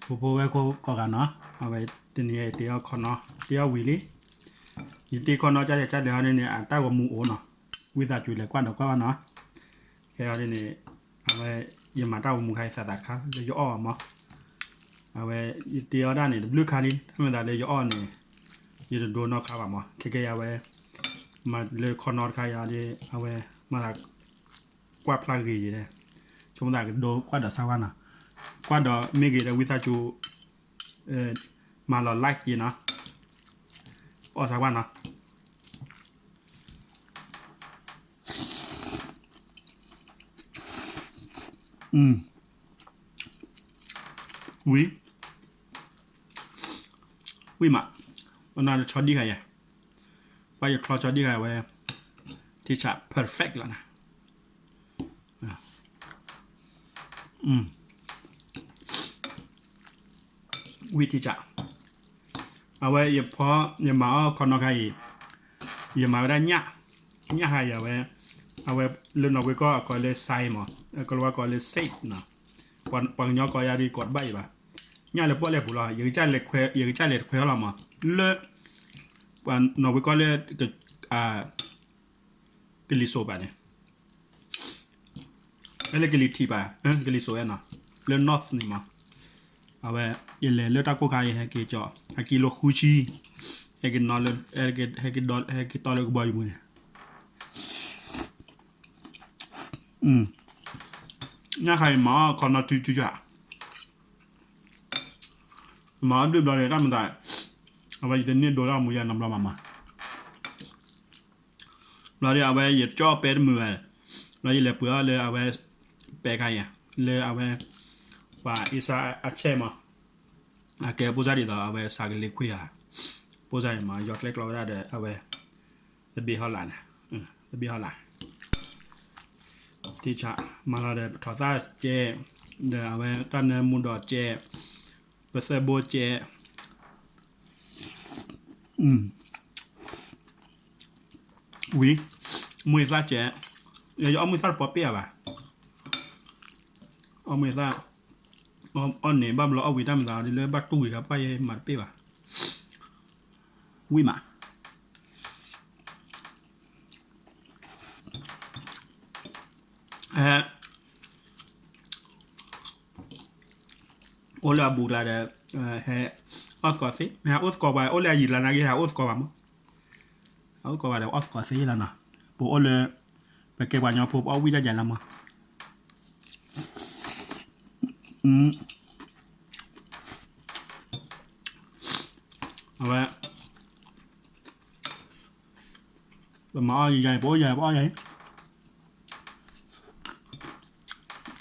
ဖိဖိဝဲၢ်ခိၣ်ကိးဂၤနီၤ, အဝဲတနံၤအံၤယတ့အီၣ်ခီနီ, တ့အီၣ်ဝံၤလံ. ယတ့ခီနီကၢ်ယကၢ်လဲၤဟီဒ်န့ၣ် အတၢ်ဂီၤမူအိၣ်နီၤ, ဝံသးစူၤလဲၤကွၢ်ဒီးကွၢ်ဘၣ်နီၤ. ခဲအံၤဒ်န့ၣ် အဝဲ ယမၤတၢ်ဂီၤမူခါအံၤသးသးတခါလၢယအီၣ်ဘၣ်မး, အဝဲ ယတ့အီၣ်ဒၣ်န့ၣ် တဘျုးခါလံ, တၢ်မ့ၢ်သးလၢယအီၣ်န့ၣ် ယတဒိနီၣ်ခါဘၣ်မး, ခဲကဲယၤဝဲ မၤလၢခီနီတခါယၤဒ် အဝဲ မၤသး ကွၢ်ဖျါဂ့ၤယဲ, ဆိကမိၣ်သးကဒိကွၢ်ဒီးစၢ်ဝါနီၤ, ကွၢ်ဒီးမ့ၢ်ဂ့ၤဒီးဝံသးစူၤ မၤလီၤ like ယဲနီၤ, အီၣ်စၢ်ဝါနီၤ. ဝံၤ ဝံၤမး, ပနၤတဆီဒံၣ်ခါယဲ, ပှၤယချီဆီဒံၣ်ခါဝဲ, ထံဆး perfect လီၤနၤ. ဝံထံဆး, အဝဲယဖီ ယမၤအီၣ်ခီနီခါအံၤ, ယမၤဝဲဒၣ်ညၣ်, ညၣ်ခါအံၤအဝဲ, အဝဲလၢနီၣ်ဝ့ကီၢ်အကိးလၢ sage မး, ကလၤဝါကိးလၢ sage နီၤ, ပှၤကညီကိးယၤဒ်ကိးတဘၣ်အံၤဘၣ်, ညၣ်လၢပီၣ်လဲၣ်ပူၤလီၤ, ယကစၢ်လဲၤတခွဲအီၤလီၤမး, လၢ ပှၤနီၣ်ဝ့ကီၢ်လၢ ကလံၤစိးဘၣ်န့ၣ်, ဖဲလၢကလံၤထံးဘၣ်, ကလံၤစိးဝဲနီၤ, လၢ north န့ၣ်မး, အဝဲ ယလဲၤလၢတၢ်ကိၢ်ခါအံၤ ဟဲက့ၤကၠီ, ဟဲက့ၤလီၤဃုဆံ, ဟဲက့ၤ, ဟဲက့ၤတီလၢကဘီယူၤပူၤန့ၣ်, ညၣ်ခါအံၤမၤအီၣ်ခီနီထံဆး, မၤအီၣ်ဒုၣ်ဘျီန့ၣ် တၢ်မၤသး, အဝဲယတန့ၢ်ဒိလၢအမူယၤနီတဘျီဘၣ်မး, ဘျီဒီးအဝဲယကၠီပဲတမုာ်ဘၣ်, ဘျီယလဲၤပှ့ၤအီၣ်လၢအဝဲ, ပဲခါအံၤ, လၢအဝဲ, ပှၤအ့စၢအဆဲမး, အကဲဖိစၢ်ဒ်သိးအဝဲစးကလ့ခွံဧါ, ဖိစၢ်အံၤမး ယီၤကျဲကျီဝဲဒၣ်ဒီးအဝဲ, တဘ့ၣ်ဟီလာ်န့ၣ်, တဘ့ၣ်ဟီလာ် ထံဆး, မၤလီၤဒီးပထီၣ်သၣ်ကဲ, ဒီးအဝဲတၢ်နၢမူဒီးကဲ, ပသၢဘိကဲ, ဝံၤ, မုၢ်သၣ်ကဲ, ယအီၣ်မုၢ်သၣ်တပီပ့ၢ်အါဘၣ်, အီၣ်မုၢ်သၣ်, အီၣ်န့ၣ်ဘၣ်ဘျီအီၣ်ဝံၤတၢ်မၤသးဒ်လၢဘၣ်တူၢ်ဝံၤခါပှၢ်ယဲမၤတပ့ၢ်ဘၣ်, ဝံၤမး ဟဲ, အိၣ်လၢအဘူးကျါဒီး, ဟဲ, အီၣ်သကိးသ့, မ့ၢ်ဟဲအိၣ်သကိးပှၤ အိၣ်လၢအယံၤကျါနာ်က့ ဟဲအိၣ်သကိးပှၤမး, ဟဲအိၣ်သကိးပှၤဒီးအီၣ်သကိးသ့လီၤနီၤ, ပအိၣ်လၢ, ပကဲပှၤကညီဖိ ပအီၣ်ဝံၣ်တၢ်ယၤလီၤမး, အဝဲ ပမၤအီၣ်ယၤ ပအိၣ်ယၤ ပအီၣ်ယၤ,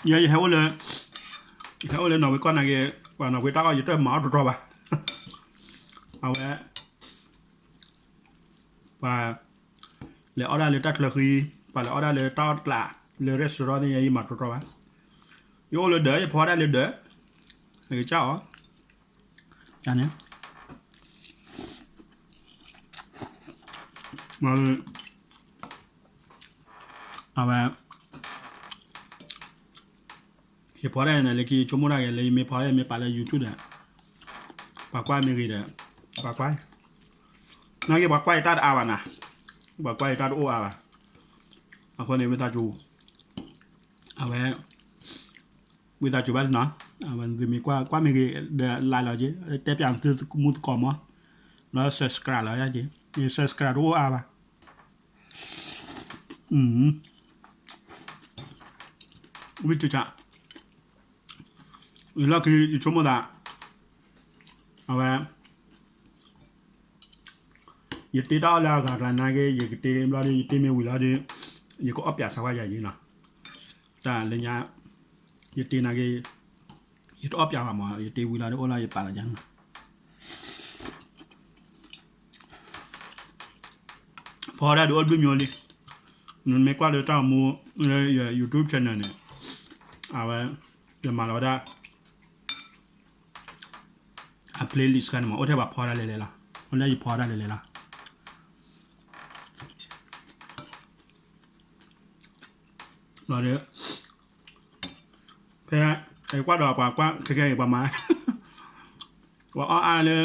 ယဲယဟဲအိၣ်လၢ, ဟဲအိၣ်လၢနီၣ်ဝ့ကီၢ်နာ်က့, ပှၤနီၣ်ဝ့တၢ်အီၣ်ယတမၤအီၣ်တြီတြီဘၣ်, အဝဲ, ပှၤ, လဲၤအီၣ်ဒၣ်လၢတၢ်ချၢဃံ, ပှၤလဲၤအီၣ်ဒၣ်လၢတၢ်အီၣ်ကျး, လၢ restaurant သ့ၣ်ညါ ယမၤတြီတြီဘၣ်, ယအိၣ်လၢဒၢး ယဖီဒၣ်လၢဒၢး, ယကစၢ်အီၤ, န့ၣ် အဝဲ, ယဖီဒၣ်န့ၣ်လၢခံဆိကမိၣ်ဒၣ်က့ၤလၢယမ့ၢ်ဖီယမ့ၢ်ပာ်လၢ YouTube ဒီး, ပှၤကွၢ်မ့ၢ်ဂ့ၤဒီး, ပှၤကွၢ်, နာ်က့ပှၤကွၢ်ယတၢ်တအါဘၣ်နၤ, ပှၤကွၢ်ယတၢ်တအိၣ်အါဘၣ်, အဃိန့ၣ်ဝံသးစူၤ, အဝဲ ဝံသးစူၤဘၣ်နီၤ, အဝဲသုမ့ၢ်ကွၢ်မ့ၢ်ဂ့ၤဒီး like လီၤက့ၤ, တဲပၠးသုမူသကိးမး, ဒီး subscribe လီၤက့ၤ, ယ subscribe တအိၣ်အါဘၣ်, ဝံတကး, ယလီၢ်ခံယဆိကမိၣ်သး, အဝဲ ယတ့တၢ်အီၣ်လၢအဂၤကျါနာ်က့ ယကတ့ဘျီဒီး ယတ့မ့ၢ်ဝံၤလီၤဒီး ယကအီၣ်ပၠးစၢ်ဝဲယၤယံၤနီၤ, တၢ်လၢညါ, ယတ့နာ်က့, ယတအီၣ်ပၠးဘၣ်မး ယတ့ဝံၤလီၤဒီးအိၣ်လီၤယပာ်လီၤယၤနီၤ ဖီဒၣ်ဒုးအိၣ်တဘျုးမျိုးလံ, နမ့ၢ်ကွၢ်လၢတၢ်အိၣ်မူ, လၢယ YouTube channel န့ၣ်, အဝဲ, ယမၤလီၤဝဲဒၣ်, အ playlist ခါန့ၣ်မး အိၣ်ထဲပှၤဖီဒၣ်လဲၤလဲၤလီၤ, အိၣ်လၢယဖီဒၣ်လဲၤလဲၤလီၤ လီၤဒီး, ဖဲ, ကွၢ်ဒီးပှၤကွၢ်ခဲခဲအံၤပှၤမၤ, ပှၤအီၣ်အါလၢ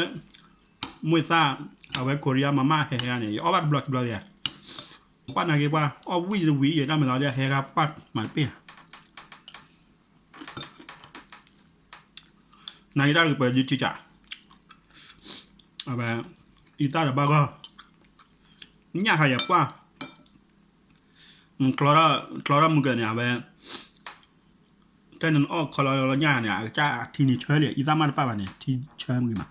မွေၢ်သၣ် အဝဲ Korea မၤမၢ်ဟဲဟဲဂၤန့ၣ် ယအီၣ်ဘၣ်တဘျီခံဘျီယါ, ပှၢ်နာ်က့ပှၢ် အီၣ်ဝံၣ်တဝံၣ် ယတၢ်မၤသးဒ်ဟဲဂၤပှၢ်မၤတပ့ၢ်ဧါ. နာ်က့တၢ်တကပၤဒုးထံကၢ်, အဝဲ အံသၣ်ဒီးဘၣ်ဂီၢ်, ညၣ်ခါယၤပှၢ်, ချီထီၣ်မုၢ်ကၢၤန့ၣ် အဝဲ တၢ်နအီၣ်ခီလီၤလီၤညၣ်န့ၣ် အကစၢ်ထံန့ၣ်ဆၢလံ အံသၣ်မးတပၣ်ဘၣ်န့ၣ် ထံဆၢမုၢ်ကမး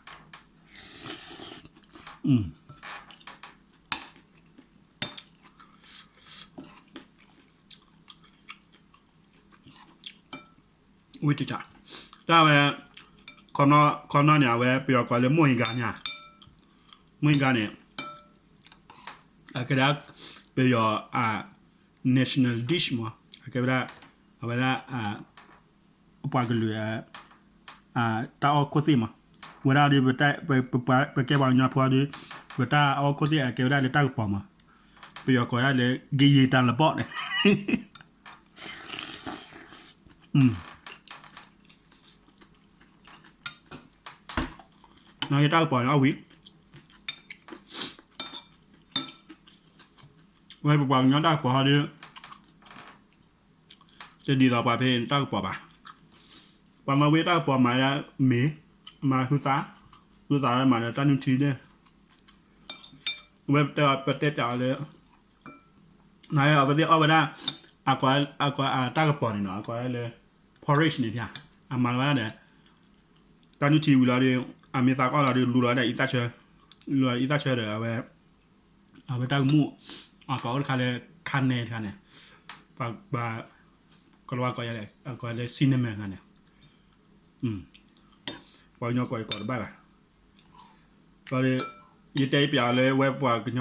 ဝံၣ်တကၢ်, တၢ်ဝဲ ခီနီၢ်န့ၣ် အဝဲပယီၤကိးလၢ မိၢ်ဟံဂါန့ၣ်, မိၢ်ဟံဂါန့ၣ် အကဲဒၣ် ပယီၤ national dish မး, အကဲဝဲဒၣ် အဝဲဒၣ် ပှၤကလုာ် တၢ်အီၣ်ခိၣ်သ့ၣ်မး, ဝဲဒၣ်ဒီး ပကဲပှၤကညီဖိဒီး ပတၢ်အီၣ်ခိၣ်သ့ၣ်အကဲဝဲဒၣ်လၢတၢ်ကပီၤမး, ပယီၤကိးဒၣ်လၢ ကယံာ်တၢ်လပီၣ်န့ၣ် နာ်က့တၢ်ကပီၤန့ၣ်အီၣ်ဝံၤ, ဝဲပပှၤကညီတၢ်ကပီၤဟီဒီး တဒ်သိးပှၤဖဲတၢ်ကပီၤဘၣ်, ပှၤနီၣ်ဝ့တၢ်ကပီၤမၤဒၣ်မ့ၤ, မၤဟုသၣ်, ဟုသၣ်မၤဒီးတၢ်နုၢ်ထံန့ၣ်, ဝဲပတဲပၠးအီၤလၢ နပသ့ၣ်အီၣ်ဝဲဒၣ် အကွၢ်တၢ်ကပီၤန့ၣ်နီၤ အကွၢ်လၢ porridge န့ၣ်ဖျါ, အမၤလီၤဝဲဒၣ်ဒီး တၢ်နုၢ်ထံဝံၤလီၤဒီး အမ့ၢ်သးကအီၣ်လီၤဒီး လူလီၤဝဲဒၣ်အံသၣ်ဆၢ, လူလီၤအံသၣ်ဆၢဒီး အဝဲ အဝဲတၢ်ကမူၣ် အကိးအိၣ်တခါလၢ ခါနဲတခါန့ၣ်, ပှၤ ကလၤဝါကိးယၤလဲၣ် အကိးလၢ cinnamon တခါန့ၣ်, ပှၤကညီကိးယကိးတဘၣ်ဘၣ်, ဒီး ယတဲယပၠးလၢဝဲပှၤကညီ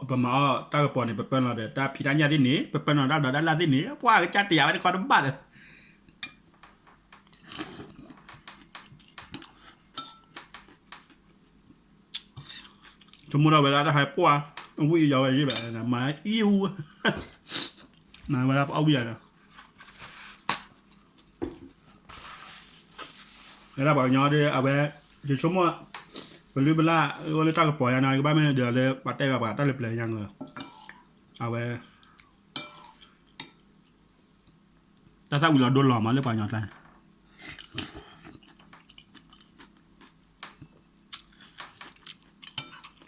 ပမၤအီၣ်တၢ်ကပီၤန့ၣ် ပပၢလီၤဒီးတၢ်ဖံးတၢ်ညၣ်သ့ၣ်န့ၣ် ပပၢလီၤတၢ်ဘျးတၢ်လၢ်သ့ၣ်န့ၣ် ပှၤကစၢ်တယာ်ဝဲတခီတဘၣ်ဒီး ဆိကမိၣ်ထီၣ်ဝဲဒၣ်တၢ်ဟဲပှၢ် အဝံၣ်ယီၤဝဲယံၣ်ဘၣ် မၤအံၣ်အူ မၤဝဲဒၣ်ပအီၣ်ဝံၣ်ယၤဒီး ဝဲဒၣ်ပှၤကညီဒီး အဝဲ ယဆိကမိၣ် ပလုၢ်ပလၢ် အိၣ်လၢတၢ်ကပီၤညါနီၤ ကဘၣ်မ့ၢ်ဒီးလၢပှၤတဲဘၣ်ပှၤတၢ်လၢပျၢၤညါ အဝဲ တၢ်သၣ်ဝံၤလီၤဒိလီၤမးလၢပှၤကညီကျါန့ၣ်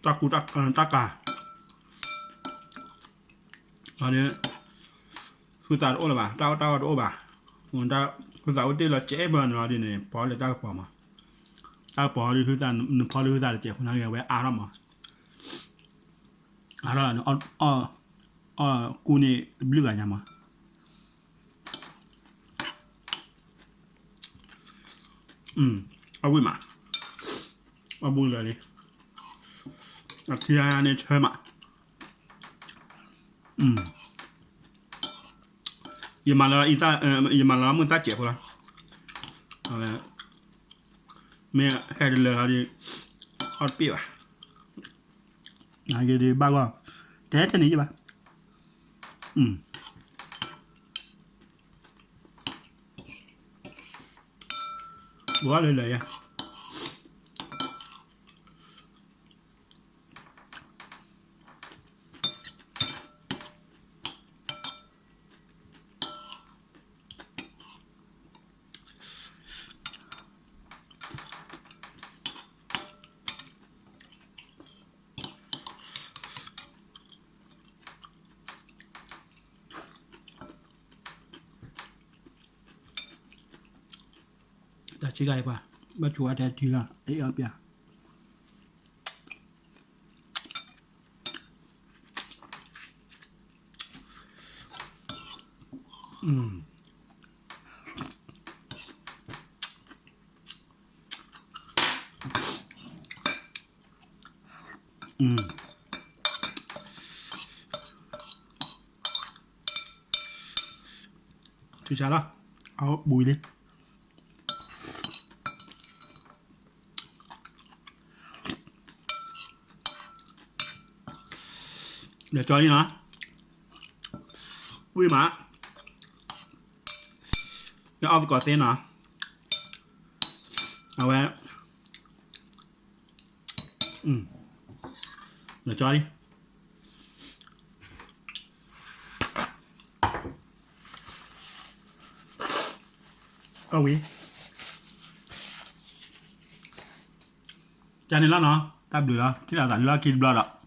တၢ်ကူတၢ်ကၤ လီၤဒီး ဟုသးတအိၣ်လၢၤဘၣ် တၢ်အီၣ်တၢ်အီတအိၣ်ဘၣ် ဟုသးအိၣ်တ့ၢ်လီၤကဲဘၢန့ၣ်လီၤဒ်န့ၣ် ဖီလၢတၢ်ကပီၤမး တၢ်ကပီၤဒီးဟုသး နဖီလၢဟုသးတစဲးဖိန့ၣ်ဝဲအါထီၣ်မး အါထီၣ်လီၤန့ၣ် အီၣ်ကူန့ၣ်တဘျုးဂၤညါမး အဝံၣ်မး အဘူးလၢာ်လံ အထံန့ၣ်ဆၢမး ယမၤလီၤ ယမၤလီၤမုၢ်သၣ်စဲးဖိလီၤ မ့ၢ်ဟဲတလၢာ်လီၤဒီး အီၣ်တပ့ၢ်ဘၣ် နက့ၤဒုးဘၣ်ဂီၢ် တဲထဲန့ၣ်ယဘၣ် ဘၣ်လၢလၢာ်ယါ တၢ်ဆံဂၤအံၤပှၤ ဘၣ်ဆိအီၣ်တဲထံလီၤ အအီၣ်ပျၢ် ထံဆါလီၤ အဘူးလံ ဒီးကၠီလံနီၤ ဝံၣ်မး နအီၣ်သကိးသ့နီၤ အဝဲ, လီၤကၠီလံ, အဝံၤ, ကန့ၣ်လီၤနီၤ, တၢ်ဘျုးလီၤ, ထံၣ်လိာ်သးလၢခံတဘျီဒီး